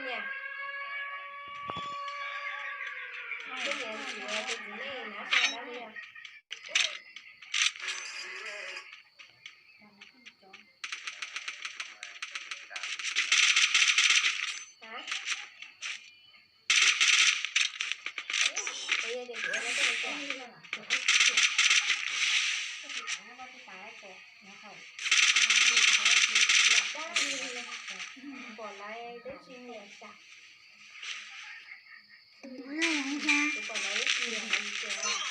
Niam, tus niam txiv, tus txiv neej nab xyov dab li os. Hab, pom lawv twb tsis nyiam sam. Pom lawv twb tsis nyiam hais tias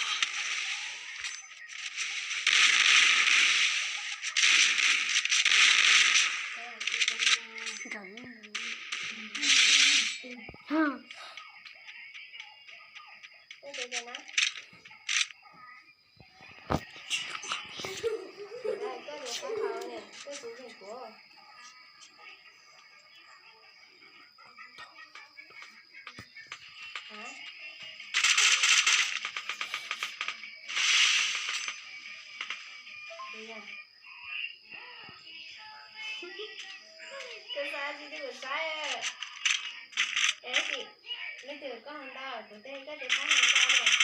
Koj xav tsis tau kuv saib. Es tab sis leej twg koj hais ntau, kuv tej koj ces koj hais ntau.